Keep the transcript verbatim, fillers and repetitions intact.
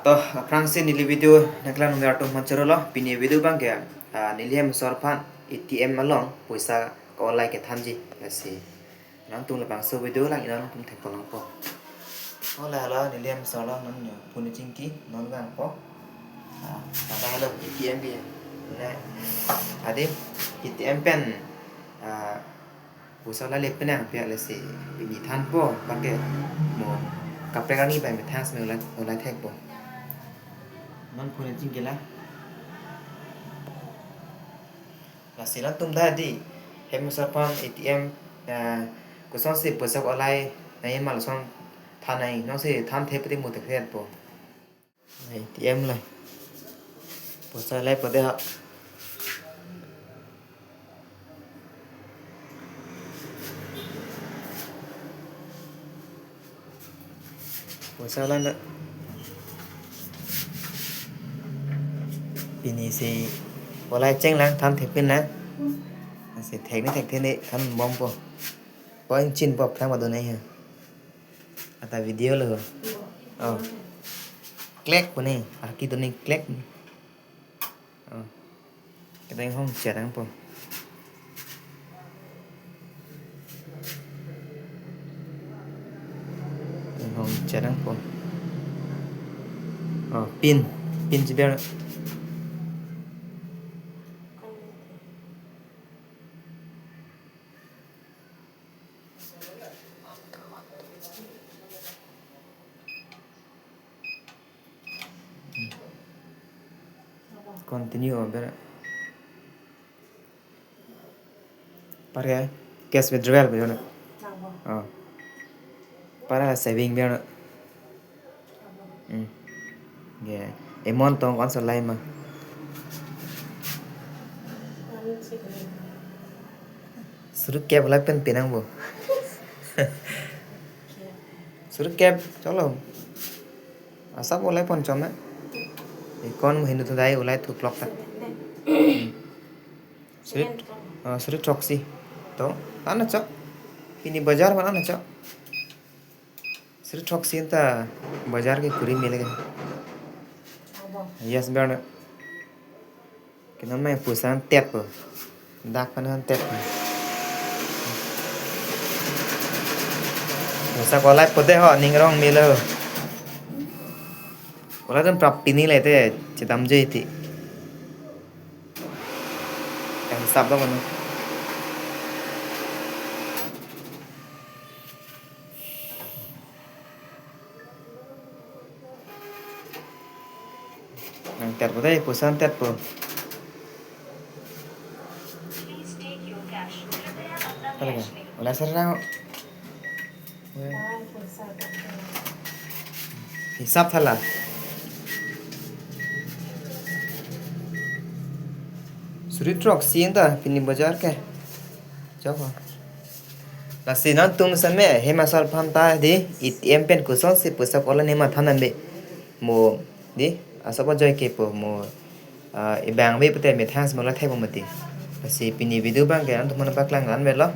To, aphrangsi neli video nangkelang number atum aphan chorolo, pini video abangke, ah, neli hem asor aphan A T M along poisa ko-olai kethanji, lasi nangtum labangso video lang-i nangtum thekpo longpo. Ole, hala neli hem asor along non yo, puni chingki non vangpo. Ah, hala hala A T M ke. Ne, adim A T M pen, ah, poisa olai le penang pia, lasi pini thanpo, bangke mo kaprek arni bai methang seme olai, olai thekpo. Non puni chingki la. Lasi nangtum ta di, hem asor aphan A T M, eh, kosonsi poisa ko-olai nangji ma lason than nangji, nonsi thanthe pute mo thekthepo. A T M la. Poisa olai pute ha. Poisa olai na. Pini si olai chenglang, than thekpin lang. Si thekni thekthe ni thanbompo. Point chin pop thang ma do nai ha. Ata video lo. Oh. Klek pu ni, aki do ni klek ni. Oh. Kita inghong chet nangpo. Inghong chet nangpo. Oh, pin. Pin si ber. Continue, oh, ber. Pare cash withdrawal ber na. Oh. Pare saving ber na. Hmm. Ge. Amount tong kon-so olai ma. Suri kep olai pen penang bo. Suri kep, cholo. Asap olai pon chom na. Ikon mo hindu thudai olai thu klok ta. Suri, ah, suri throksi. To, ana chok. Pini bajar mana ana chok. Suri throksi ta bajar ke kuri mile ke. Yes, ber na. Kena mai poisa tet po. Dak kan tet po. Poisa ko-olai pute ho, ning arong melo. Olai dun prap pini le te, chedam je iti. Yang hisap lo kono. Nang tet po dei, poisa tet po. Talaga, olai sir nang. Hisap thala. Suri throksi ta, pini bajar ke. Chok. Lasi nangtum seme, hem asor aphan ta di, A T M pen kosonsi poisa ko-olai nangji ma than nang be. Mo, di, asap ajoy ke po, mo, ah, ibang be pute methang seme olai thekpo mati. Lasi pini video abangke nangtum aphan paklang an melo.